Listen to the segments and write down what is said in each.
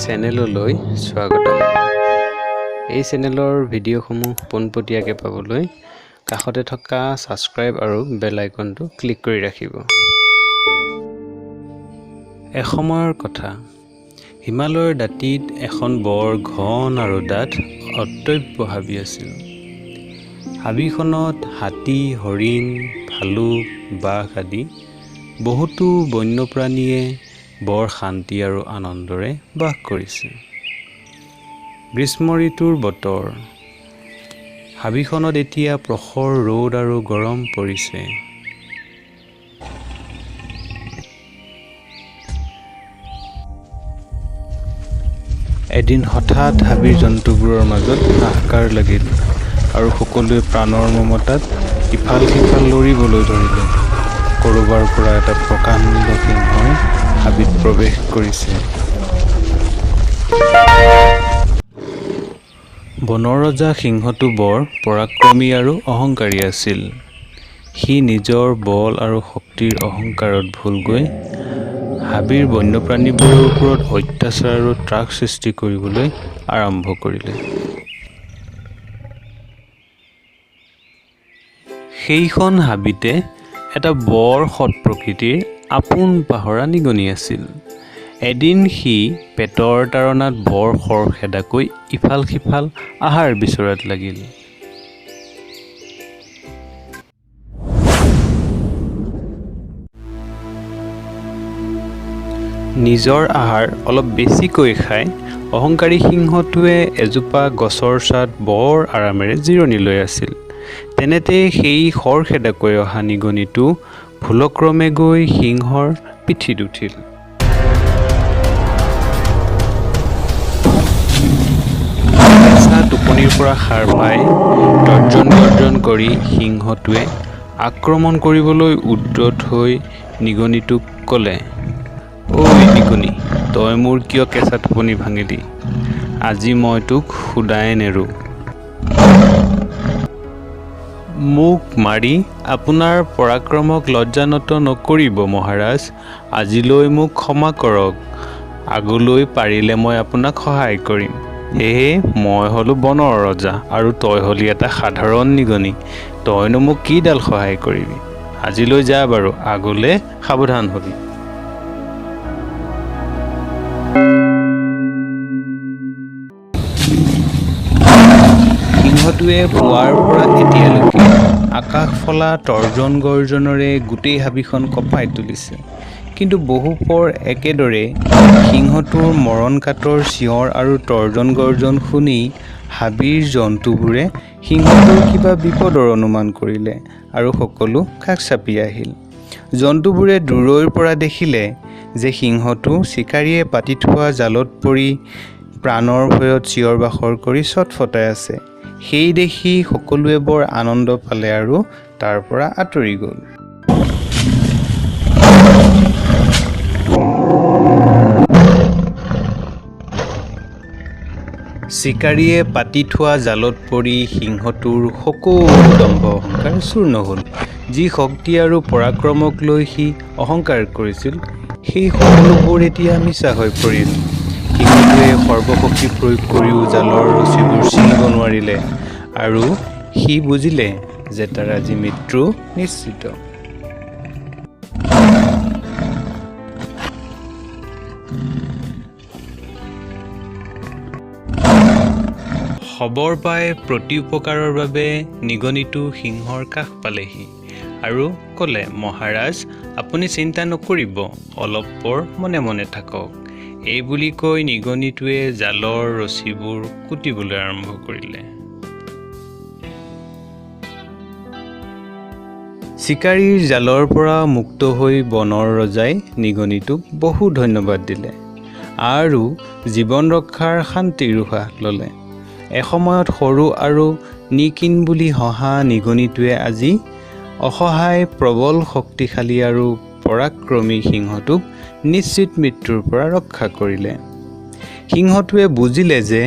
চেনেললৈ স্বাগতম। এই চেনেলৰ ভিডিঅ'সমূহ পোনপটীয়াকৈ পাবলৈ কাষতে থকা ছাবস্ক্ৰাইব আৰু বেল আইকনটো ক্লিক কৰি ৰাখিব। এসময়ৰ কথা, হিমালয়ৰ দাঁতিত এখন বৰ ঘন আৰু ডাঠ অটব্য হাবি আছিল। হাবিখনত হাতী, হৰিণ, ভালুক, বাঘ আদি বহুতো বন্যপ্ৰাণীয়ে বৰ শান্তি আৰু আনন্দৰে বাস কৰিছে। গ্ৰীষ্ম ঋতুৰ বতৰ। হাবিখনত এতিয়া প্ৰখৰ ৰ'দ আৰু গৰম পৰিছে। এদিন হঠাৎ হাবিৰ জন্তুবোৰৰ মাজত হাহাকাৰ লাগিল আৰু সকলোৱে প্ৰাণৰ মমতাত ইফাল সিফাল লৰিবলৈ ধৰিলে। ক'ৰবাৰ পৰা এটা প্ৰকাণ্ড সিংহই হাবিত প্ৰৱেশ কৰিছে। বনৰ ৰজা সিংহটো বৰ পৰাক্ৰমী আৰু অহংকাৰী আছিল। সি নিজৰ বল আৰু শক্তিৰ অহংকাৰত ভোল গৈ হাবিৰ বন্যপ্ৰাণীবোৰৰ ওপৰত অত্যাচাৰ আৰু ত্ৰাস সৃষ্টি কৰিবলৈ আৰম্ভ কৰিলে। সেইখন হাবিতে এটা বৰ সৎ প্ৰকৃতিৰ আপোন পাহৰা নিগনি আছিল। এদিন সি পেটৰ তাড়নাত বৰ খৰখেদাকৈ ইফাল সিফাল আহাৰ বিচৰাত লাগিল। নিজৰ আহাৰ অলপ বেছিকৈ খাই অহংকাৰী সিংহটোৱে এজোপা গছৰ ছাঁত বৰ আৰামেৰে জিৰণি লৈ আছিল। তেনেতে সেই খৰখেদাকৈ অহা নিগনিটো ভুলক্ৰমে গৈ সিংহৰ পিঠিত উঠিল। কেঁচা টোপনিৰ পৰা সাৰ পাই তৰ্জন গৰ্জন কৰি সিংহটোৱে আক্ৰমণ কৰিবলৈ উদ্যত হৈ নিগনিটোক ক'লে, ঐ নিগনি, তই মোৰ কিয় কেঁচা টোপনি ভাঙিলি? আজি মই তোক সুদাই নেৰোঁ। মোক মাৰি আপোনাৰ পৰাক্ৰমক লজ্জানত নকৰিব মহাৰাজ। আজিলৈ মোক ক্ষমা কৰক। আগলৈ পাৰিলে মই আপোনাক সহায় কৰিম। সেয়ে মই হ'লো বনৰ ৰজা আৰু তই হ'লি এটা সাধাৰণ নিগনি। তইনো মোক কিডাল সহায় কৰিবি? আজিলৈ যা বাৰু, আগলৈ সাৱধান হ'বি। সিংহটোৱে পুৱাৰ পৰা এতিয়ালৈকে আকাশ ফলা তৰ্জন গৰ্জনেৰে গোটেই হাবিখন কঁপাই তুলিছে। কিন্তু বহুপৰ একেদৰে সিংহটোৰ মৰণ কাতৰ চিঞৰ আৰু তৰ্জন গৰ্জন শুনি হাবিৰ জন্তুবোৰে সিংহটোৰ কিবা বিপদৰ অনুমান কৰিলে আৰু সকলো কাষ চাপি আহিল। জন্তুবোৰে দূৰৈৰ পৰা দেখিলে যে সিংহটো চিকাৰীয়ে পাতি থোৱা জালত পৰি প্ৰাণৰ ভয়ত চিঞৰ বাখৰ কৰি ছটফটাই আছে। সেই দেখি সকলোৱে বৰ আনন্দ পালে আৰু তাৰ পৰা আঁতৰি গ'ল। চিকাৰীয়ে পাতি থোৱা জালত পৰি সিংহটোৰ সকলো দম্ভ অহংকাৰ চূৰ্ণ হ'ল। যি শক্তি আৰু পৰাক্ৰমক লৈ সি অহংকাৰ কৰিছিল, সেই সকলোবোৰ এতিয়া মিছা হৈ পৰিল। সিংহটোৱে সৰ্বশক্তি প্ৰয়োগ কৰিও জালৰ ৰছীবোৰ ছিঙিব নোৱাৰিলে আৰু সি বুজিলে যে তাৰ আজি মৃত্যু নিশ্চিত। খবৰ পাই প্ৰত্যুপকাৰৰ বাবে নিগনিটো সিংহৰ কাষ পালেহি আৰু ক'লে, মহাৰাজ, আপুনি চিন্তা নকৰিব, অলপ পৰ মনে মনে থাকক। এই বুলি কৈ নিগনিটোৱে জালৰ ৰছীবোৰ কুটিবলৈ আৰম্ভ কৰিলে। চিকাৰীৰ জালৰ পৰা মুক্ত হৈ বনৰ ৰজাই নিগনিটোক বহু ধন্যবাদ দিলে আৰু জীৱন ৰক্ষাৰ শান্তিৰ উশাহ ল'লে। এসময়ত সৰু আৰু নিকিন বুলি হঁহা নিগনিটোৱে আজি অসহায়, প্ৰবল, শক্তিশালী আৰু পৰাক্ৰমী সিংহটোক নিশ্চিত মৃত্যুৰ পৰা ৰক্ষা কৰিলে। সিংহটোৱে বুজিলে যে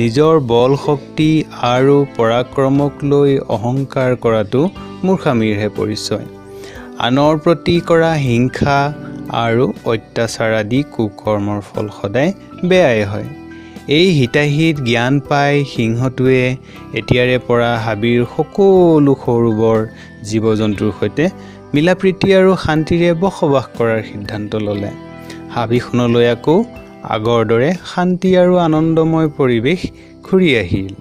নিজৰ বল শক্তি আৰু পৰাক্ৰমক লৈ অহংকাৰ কৰাটো মূৰ্খামিৰহে পৰিচয়। আনৰ প্ৰতি কৰা হিংসা আৰু অত্যাচাৰ আদি কুকৰ্মৰ ফল সদায় বেয়াই হয়। এই হিতাহিত জ্ঞান পাই সিংহটোৱে এতিয়াৰে পৰা হাবিৰ সকলো সৰু বৰ জীৱ জন্তুৰ সৈতে মিলাপ্ৰীতি আৰু শান্তিৰে বসবাস কৰাৰ সিদ্ধান্ত ল'লে। হাবিখনলৈ আকৌ আগৰ দৰে শান্তি আৰু আনন্দময় পৰিৱেশ ঘূৰি আহিল।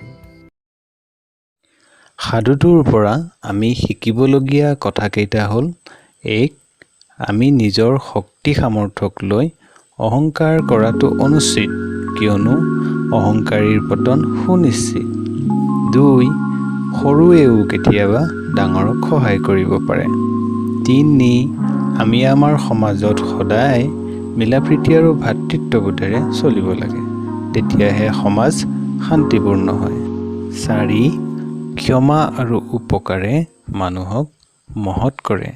সাধুটোৰ পৰা আমি শিকিবলগীয়া কথাকেইটা হ'ল, 1, আমি নিজৰ শক্তি সামৰ্থ্যক লৈ অহংকাৰ কৰাটো অনুচিত, কিয়নো অহংকাৰীৰ পতন সুনিশ্চিত। 2, সৰুৱেও কেতিয়াবা ডাঙৰক সহায় কৰিব পাৰে। 3, আমি আমাৰ সমাজত সদায় মিলাপ্ৰীতি আৰু ভাতৃত্ববোধেৰে চলিব লাগে, তেতিয়াহে সমাজ শান্তিপূৰ্ণ হয়। 4, ক্ষমা আৰু উপকাৰে মানুহক মহৎ কৰে।